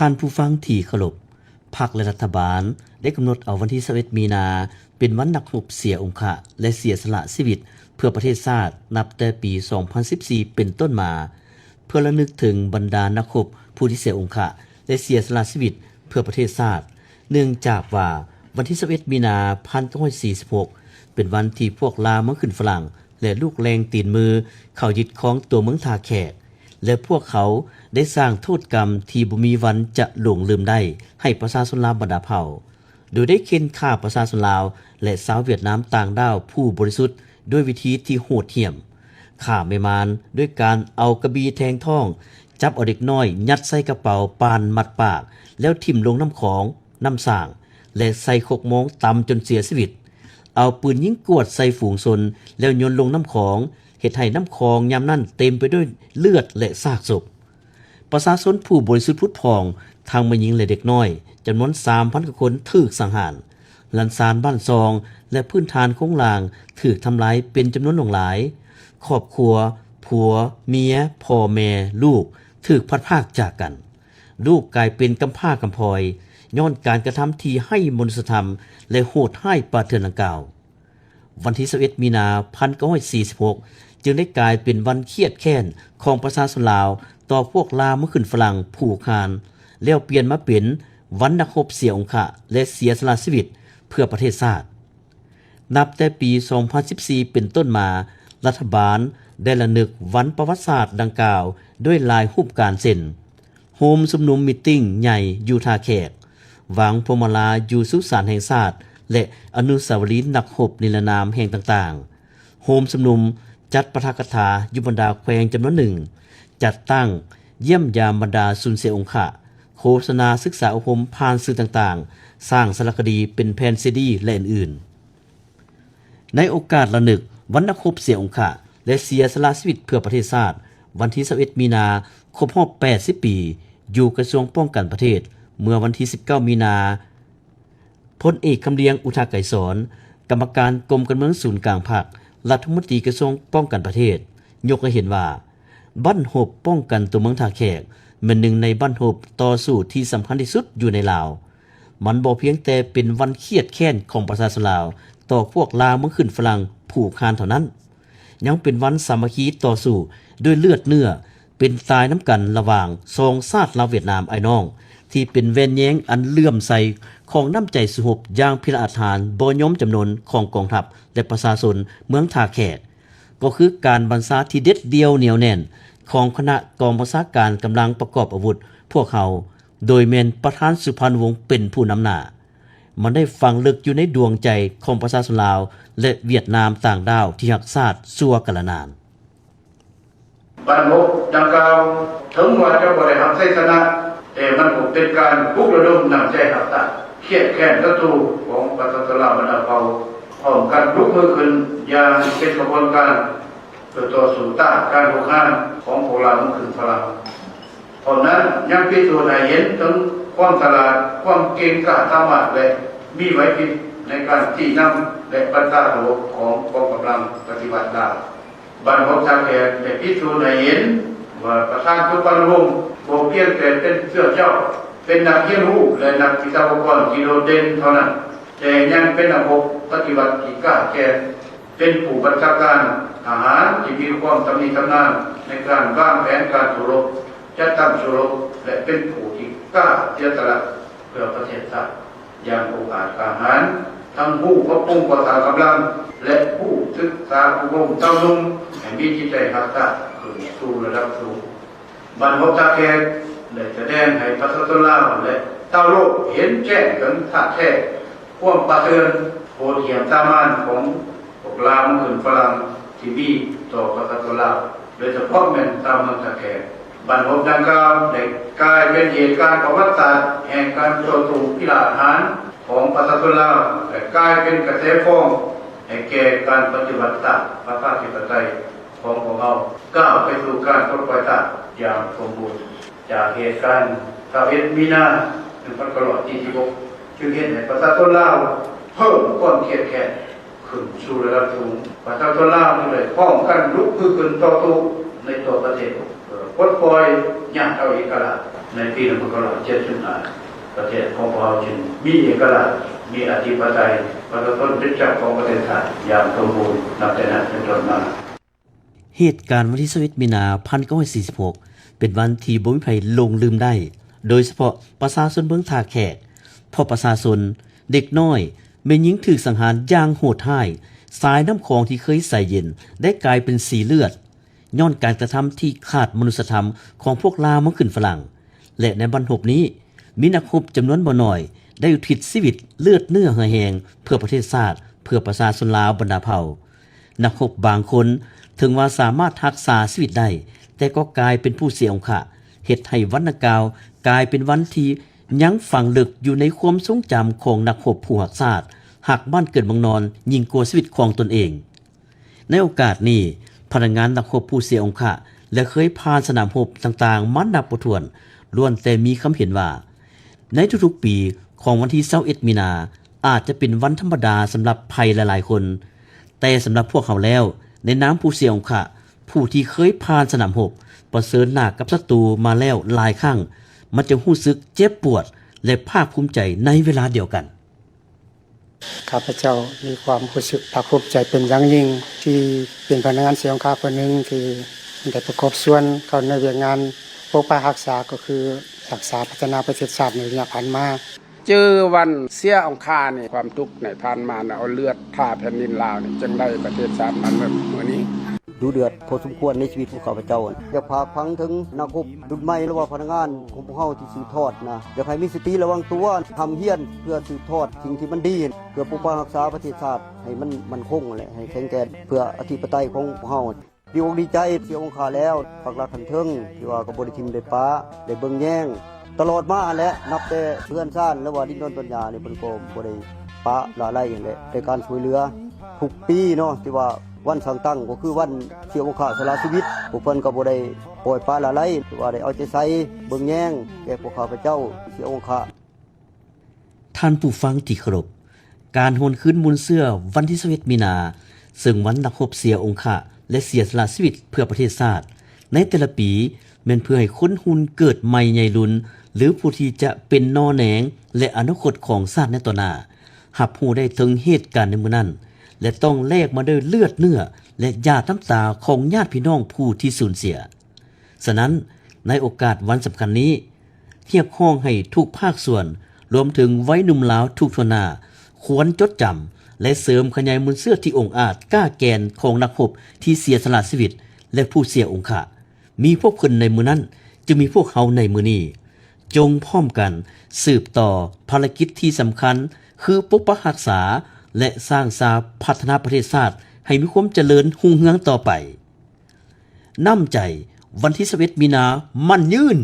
ທ່ານຜູ້ຟັງທີ່ເຄົາລົບ, ພັກ ແລະ ລັດຖະບານໄດ້ກຳນົດເອົາວັນທີຊາວເອັດມີນາ ເປັນວັນນັກຮົບເສຍອົງຄະ ແລະ ເສຍສະຫຼະຊີວິດເພື່ອປະເທດຊາດ ນັບແຕ່ປີ ສອງພັນສິບສີ່ ເປັນຕົ້ນມາ ເພື່ອລະນຶກເຖິງບັນດານັກຮົບຜູ້ທີ່ເສຍອົງຄະ ແລະ ເສຍສະຫຼະຊີວິດເພື່ອປະເທດຊາດ. ເນື່ອງຈາກວ່າວັນທີຊາວເອັດມີນາ ພັນເກົ້າຮ້ອຍສີ່ສິບຫົກ ເປັນວັນທີ່ພວກລ່າເມືອງຂຶ້ນຝຣັ່ງ ແລະ ລູກແລ່ງຕີນມືເຂົ້າຍຶດຄອງຕົວເມືອງທ່າແຂກ ແລະ ພວກເຂົາໄດ້ສ້າງໂທດກຳທີ່ບໍ່ມີວັນຈະຫຼົງລືມໄດ້ໃຫ້ປະຊາຊົນລາວບັນດາເຜົ່າ, ໂດຍໄດ້ເຂັ່ນຂ້າປະຊາຊົນລາວ ແລະ ຊາວຫວຽດນາມຕ່າງດ້າວຜູ້ບໍລິສຸດດ້ວຍວິທີທີ່ໂຫດຫ້ຽມ, ຂ້າແມ່ມານດ້ວຍການເອົາກະບີແທງທ້ອງ, ຈັບເອົາເດັກນ້ອຍຍັດໃສ່ກະເປົາປານມັດປາກ ແລ້ວຖິ້ມລົງນ້ຳຂອງ, ນ້ຳສ້າງ ແລະ ໃສ່ຄົກມອງຕຳຈົນເສຍຊີວິດ, ເອົາປືນຍິງກວດໃສ່ຝູງຊົນ ແລ້ວໂຍນລົງນ້ຳຂອງ, ເຮັດໃຫ້ນ້ຳຂອງຍາມນັ້ນເຕັມໄປດ້ວຍເລືອດ ແລະ ຊາກສົບ. ປະຊາຊົນຜູ້ບໍລິສຸດຜຸດຜ່ອງ, ທັງແມ່ຍິງ ແລະ ເດັກນ້ອຍ ຈຳນວນສາມພັນກວ່າຄົນຖືກສັງຫານ, ເຮືອນຊານບ້ານຊ່ອງ ແລະ ພື້ນຖານໂຄງລ່າງຖືກທຳລາຍເປັນຈຳນວນຫຼວງຫຼາຍ, ຄອບຄົວ, ຜົວ, ເມຍ, ພໍ່ແມ່, ລູກ ຖືກພັດພາກຈາກກັນ. ລູກກາຍເປັນກຳພ້າກຳພອຍ ຍ້ອນການກະທຳທີ່ໄຮ້ມະນຸດສະທຳ ແລະ ໂຫດຮ້າຍປ່າເຖື່ອນດັ່ງກ່າວ. ວັນທີຊາວເອັດມີນາ ພັນເກົ້າຮ້ອຍສີ່ສິບຫົກ ຈຶ່ງໄດ້ກາຍເປັນວັນຄຽດແຄ້ນຂອງປະຊາຊົນລາວຕໍ່ພວກລ່າເມືອງຂຶ້ນຝຣັ່ງຜູ້ອຸກຄານ, ແລ້ວປ່ຽນມາເປັນວັນນັກຮົບເສຍອົງຄະ ແລະ ເສຍສະຫຼະຊີວິດເພື່ອປະເທດຊາດ. ນັບແຕ່ປີ ສອງພັນສິບສີ່ ເປັນຕົ້ນມາ, ລັດຖະບານໄດ້ລະນຶກວັນປະຫວັດສາດດັ່ງກ່າວດ້ວຍຫຼາຍຮູບການເຊັ່ນ: ໂຮມຊຸມນຸມມີດຕິ້ງໃຫຍ່ຢູ່ທ່າແຂກ, ວາງພວງມາລາຢູ່ສຸສານແຫ່ງຊາດ ແລະ ອະນຸສາວະລີນັກຮົບນິລະນາມແຫ່ງຕ່າງໆ, ໂຮມຊຸມນຸມຈັດປາຖະກະຖາຢູ່ບັນດາແຂວງຈຳນວນໜຶ່ງ, ຈັດຕັ້ງຢ້ຽມຢາມບັນດາສູນເສຍອົງຄະ, ໂຄສະນາສຶກສາອົບຮົມຜ່ານສື່ຕ່າງໆ, ສ້າງສາລະຄະດີເປັນແຜ່ນຊີດີ ແລະ ອື່ນໆ. ໃນໂອກາດລະນຶກວັນນັກຮົບເສຍອົງຄະ ແລະ ເສຍສະຫຼະຊີວິດເພື່ອປະເທດຊາດ ວັນທີຊາວເອັດມີນາ ຄົບຮອບແປດສິບປີ ຢູ່ກະຊວງປ້ອງກັນປະເທດ ເມື່ອວັນທີສິບເກົ້າມີນາ ພົນເອກ ຄຳລຽງ ອຸທະໄກສອນ ກຳມະການກົມການເມືອງສູນກາງພັກ, ລັດຖະມົນຕີກະຊວງປ້ອງກັນປະເທດ ຍົກໃຫ້ເຫັນວ່າ ບັ້ນຮົບປ້ອງກັນຕົວເມືອງທ່າແຂກ ແມ່ນໜຶ່ງໃນບັ້ນຮົບຕໍ່ສູ້ທີ່ສຳຄັນທີ່ສຸດຢູ່ໃນລາວ. ມັນບໍ່ພຽງແຕ່ເປັນວັນຄຽດແຄ້ນຂອງປະຊາຊົນລາວຕໍ່ພວກລ່າເມືອງຂຶ້ນຝຣັ່ງຜູ້ອຸກຄານເທົ່ານັ້ນ, ຍັງເປັນວັນສາມັກຄີຕໍ່ສູ້ດ້ວຍເລືອດເນື້ອ ເປັນຕາຍນຳກັນລະຫວ່າງສອງຊາດລາວຫວຽດນາມອ້າຍນ້ອງ ທີ່ເປັນແວ່ນແຍງອັນເຫຼື້ອມໃສຂອງນ້ຳໃຈສູ້ຮົບຢ່າງພິລະອາດຫານບໍ່ຍອມຈຳນົນຂອງກອງທັບ ແລະ ປະຊາຊົນເມືອງທ່າແຂກ, ກໍຄືການບັນຊາທີ່ເດັດດ່ຽວໜຽວແໜ້ນຂອງຄະນະກອງບັນຊາການກຳລັງປະກອບອາວຸດພວກເຮົາ ໂດຍແມ່ນປະທານສຸພັນວົງເປັນຜູ້ນຳໜ້າ. ມັນໄດ້ຝັງເລິກຢູ່ໃນດວງໃຈຂອງປະຊາຊົນລາວ ແລະ ຫວຽດນາມຕ່າງດ້າວທີ່ຮັກຊາດຊົ່ວກາລະນານ. ບັ້ນຮົບດັ່ງກ່າວ ເຖິງວ່າຈະບໍ່ໄດ້ຮັບໄຊຊະນະ, ແຕ່ມັນກໍເປັນການປຸກລະດົມນ້ຳໃຈຮັກຊາດ, ຄຽດແຄ້ນສັດຕູຂອງປະຊາຊົນລາວບັນດາເຜົ່າ ພ້ອມກັນລຸກຮືຂຶ້ນຢ່າງເປັນຂະບວນການ ເພື່ອຕໍ່ສູ້ຕ້ານການຮຸກຮານຂອງພວກລ່າເມືອງຂຶ້ນຝຣັ່ງ. ພ້ອມນັ້ນຍັງພິສູດໃຫ້ເຫັນເຖິງຄວາມສະຫຼາດ, ຄວາມເກັ່ງກ້າສາມາດ ແລະ ມີໄຫວພິບໃນການຊີ້ນຳ ແລະ ບັນຊາໂຕຂອງກອງກຳລັງປະຕິວັດລາວ. ບັ້ນຮົບທ່າແຂກໄດ້ພິສູດໃຫ້ເຫັນວ່າ ປະທານສຸພັນວົງບໍ່ພຽງແຕ່ເປັນເຊື້ອເຈົ້າ, ເປັນນັກຮຽນຮູ້ ແລະ ນັກວິຊາກອນທີ່ໂດດເດັ່ນເທົ່ານັ້ນ, ແຕ່ຍັງເປັນນັກຮົບປະຕິວັດທີ່ກ້າແກ່ນ, ເປັນຜູ້ບັນຊາການທະຫານທີ່ມີຄວາມຊຳນິຊຳນານໃນການວາງແຜນການສູ້ລົບ, ຈັດຕັ້ງສູ້ລົບ ແລະ ເປັນຜູ້ທີ່ກ້າເສຍສະຫຼະເພື່ອປະເທດຊາດຢ່າງອຸກອາດກ້າຫານ, ທັງຮູ້ປັບປຸງກໍ່ສ້າງກຳລັງ ແລະ ຮູ້ສຶກສາອົບຮົມຊາວໜຸ່ມໃຫ້ມີຈິດໃຈຮັກຊາດຂຶ້ນສູ່ລະດັບສູງ. ບັ້ນຮົບທ່າແຂກໄດ້ສະແດງໃຫ້ປະຊາຊົນລາວ ແລະ ຊາວໂລກເຫັນແຈ້ງເຖິງທ່າແທ້ຄວາມປ່າເຖື່ອນໂຫດຫ້ຽມຊາມານຂອງພວກລ່າເມືອງຂຶ້ນຝຣັ່ງທີ່ມີຕໍ່ປະຊາຊົນລາວ, ໂດຍສະເພາະແມ່ນຊາວເມືອງທ່າແຂກ. ບັ້ນຮົບດັ່ງກ່າວໄດ້ກາຍເປັນເຫດການປະຫວັດສາດແຫ່ງການຕໍ່ສູ້ພິລະອາດຫານຂອງປະຊາຊົນລາວ ແລະ ກາຍເປັນກະແສຟອງໃຫ້ແກ່ການປະຕິວັດຊາດປະຊາທິປະໄຕ ຂອງພວກເຮົາກ້າວໄປສູ່ການປົດປ່ອຍຊາດຢ່າງສົມບູນ. ຈາກເຫດການຊາວເອັດມີນາ ໜຶ່ງພັນເກົ້າຮ້ອຍສີ່ສິບຫົກ ຈຶ່ງເຮັດໃຫ້ປະຊາຊົນລາວເພີ່ມຄວາມຄຽດແຄ້ນຂຶ້ນສູ່ລະດັບສູງ. ປະຊາຊົນລາວຈຶ່ງໄດ້ພ້ອມກັນລຸກຮືຂຶ້ນຕໍ່ສູ້ໃນທົ່ວປະເທດ ເພື່ອປົດປ່ອຍຍາດເອົາເອກະລາດ ໃນປີໜຶ່ງພັນເກົ້າຮ້ອຍເຈັດສິບຫ້າ ປະເທດຂອງພວກເຮົາຈຶ່ງມີເອກະລາດ, ມີອະທິປະໄຕ, ປະຊາຊົນເປັນເຈົ້າຂອງປະເທດຊາດຢ່າງສົມບູນ ນັບແຕ່ນັ້ນເປັນຕົ້ນມາ. ເຫດການວັນທີຊາວເອັດ ມີນາ ພັນເກົ້າຮ້ອຍສີ່ສິບຫົກ ເປັນວັນທີ່ບໍ່ມີໃຜຫຼົງລືມໄດ້, ໂດຍສະເພາະປະຊາຊົນເມືອງທ່າແຂກ, ເພາະປະຊາຊົນ, ເດັກນ້ອຍ, ແມ່ຍິງຖືກສັງຫານຢ່າງໂຫດຮ້າຍ, ສາຍນ້ຳຂອງທີ່ເຄີຍໃສເຢັນໄດ້ກາຍເປັນສີເລືອດ ຍ້ອນການກະທຳທີ່ຂາດມະນຸດສະທຳຂອງພວກລ່າມາຂຶ້ນຝຣັ່ງ ແລະ ໃນບັ້ນຮົບນີ້ ມີນັກຮົບຈຳນວນບໍ່ໜ້ອຍໄດ້ອຸທິດຊີວິດເລືອດເນື້ອເຫື່ອແຮງເພື່ອປະເທດຊາດ, ເພື່ອປະຊາຊົນລາວບັນດາເຜົ່າ. ນັກຮົບບາງຄົນເຖິງວ່າສາມາດຮັກສາຊີວິດໄດ້, ແຕ່ກໍກາຍເປັນຜູ້ເສຍອົງຄະ, ເຮັດໃຫ້ວັນດັ່ງກ່າວກາຍເປັນວັນທີ່ຍັງຝັງເລິກຢູ່ໃນຄວາມຊົງຈຳຂອງນັກຮົບຜູ້ຮັກຊາດ, ຮັກບ້ານເກີດເມືອງນອນຍິ່ງກວ່າຊີວິດຂອງຕົນເອງ. ໃນໂອກາດນີ້, ພະນັກງານນັກຮົບຜູ້ເສຍອົງຄະ ແລະ ເຄີຍຜ່ານສະໜາມຮົບຕ່າງໆມານັບບໍ່ຖ້ວນ, ລ້ວນແຕ່ມີຄຳເຫັນວ່າ ໃນທຸກໆປີຂອງວັນທີຊາວເອັດ ມີນາ ອາດຈະເປັນວັນທຳມະດາສຳລັບໃຜຫຼາຍໆຄົນ, ແຕ່ສຳລັບພວກເຮົາແລ້ວ, ໃນນາມຜູ້ເສຍອົງຄະ, ຜູ້ທີ່ເຄີຍຜ່ານສະໜາມຮົບ, ປະເຊີນໜ້າກັບສັດຕູມາແລ້ວຫຼາຍຄັ້ງ, ມັນຈະຮູ້ສຶກເຈັບປວດ ແລະ ພາກພູມໃຈໃນເວລາດຽວກັນ. ຂ້າພະເຈົ້າມີຄວາມຮູ້ສຶກພາກພູມໃຈເປັນຢ່າງຍິ່ງ ທີ່ເປັນພະນັກງານເສຍອົງຄະຜູ້ໜຶ່ງ ທີ່ໄດ້ປະກອບສ່ວນເຂົ້າໃນວຽກງານປົກປັກຮັກສາ ກໍຄືຮັກສາພັດທະນາປະເທດຊາດໃນໄລຍະຜ່ານມາ. ຈື່ວັນເສຍອົງຄະນີ້ ຄວາມທຸກໃນຜ່ານມານະ ເອົາເລືອດຖ້າແຜ່ນດິນລາວນີ້ ຈຶ່ງໄດ້ປະເທດຊາດມາເຖິງມື້ນີ້. ດຸເດືອດພໍສົມຄວນໃນຊີວິດຂອງຂ້າພະເຈົ້າ. ຢາກຝາກຝັງເຖິງນັກຮົບລຸ້ນໃໝ່ ຫຼືວ່າພະນັກງານຂອງພວກເຮົາທີ່ສືບທອດນະ, ຢາກໃຫ້ມີສະຕິລະວັງຕົວ, ຮ່ຳຮຽນເພື່ອສືບທອດສິ່ງທີ່ມັນດີ, ເພື່ອປົກປັກຮັກສາປະເທດຊາດໃຫ້ມັນໝັ້ນຄົງ ແລະ ໃຫ້ແຂງແກ່ນ ເພື່ອອະທິປະໄຕຂອງພວກເຮົາ. ດີອົກດີໃຈເສຍອົງຄະແລ້ວ, ພາກລັດຂັ້ນເທິງທີ່ວ່າກໍບໍ່ໄດ້ຖິ້ມໄດ້ປະ, ໄດ້ເບິ່ງແຍງຕະຫຼອດມາຫັ້ນແຫຼະ, ນັບແຕ່ເຮືອນຊານ ຫຼືວ່າດິນດອນຕອນຫຍ້ານີ້ ເພິ່ນກໍບໍ່ໄດ້ປະລະໄລຫັ້ນແຫຼະ, ໃນການຊ່ວຍເຫຼືອທຸກປີເນາະ, ທີ່ວ່າ ວັນສ້າງຕັ້ງກໍຄືວັນເສຍອົງຄະສະຫຼະຊີວິດ, ພວກເພິ່ນກໍບໍ່ໄດ້ປ່ອຍປະລະໄລ, ຖືວ່າໄດ້ເອົາໃຈໃສ່ເບິ່ງແຍງແກ່ພວກຂ້າພະເຈົ້າເສຍອົງຄະ. ທ່ານຜູ້ຟັງທີ່ເຄົາລົບ, ການຫວນຄືນມູນເຊື້ອວັນທີຊາວເອັດ ມີນາ, ເຊິ່ງວັນນັກຮົບເສຍອົງຄະ ແລະ ເສຍສະຫຼະຊີວິດເພື່ອປະເທດຊາດ ໃນແຕ່ລະປີ ແມ່ນເພື່ອໃຫ້ຄົນຮຸ່ນເກີດໃໝ່ໃຫຍ່ລຸນ ຫຼື ຜູ້ທີ່ຈະເປັນໜໍ່ແໜງ ແລະ ອະນາຄົດຂອງຊາດໃນຕໍ່ໜ້າ ຮັບຮູ້ໄດ້ເຖິງເຫດການໃນມື້ນັ້ນ ແລະ ຕ້ອງແລກມາດ້ວຍເລືອດເນື້ອ ແລະ ຫຍາດນ້ຳຕາຂອງຍາດພີ່ນ້ອງຜູ້ທີ່ສູນເສຍ. ສະນັ້ນ, ໃນໂອກາດວັນສຳຄັນນີ້, ຮຽກຮ້ອງໃຫ້ທຸກພາກສ່ວນ, ລວມເຖິງໄວໜຸ່ມລາວທຸກທົ່ວໜ້າ, ຄວນຈົດຈຳ ແລະ ເສີມຂະຫຍາຍມູນເຊື້ອທີ່ອົງອາດກ້າແກ່ນຂອງນັກຮົບທີ່ເສຍສະຫຼະຊີວິດ ແລະ ຜູ້ເສຍອົງຄະ. ມີພວກເພິ່ນໃນມື້ນັ້ນ, ຈຶ່ງມີພວກເຮົາໃນມື້ນີ້. ຈົ່ງພ້ອມກັນສືບຕໍ່ພາລະກິດທີ່ສຳຄັນ ຄືປົກປັກຮັກສາ ແລະ ສ້າງສາພັດທະນາປະເທດຊາດໃຫ້ມີຄວາມຈະເລີນຮຸ່ງເຮືອງຕໍ່ໄປ. ນ້ຳໃຈວັນທີຊາວເອັດ ມີນາ ໝັ້ນຍືນ!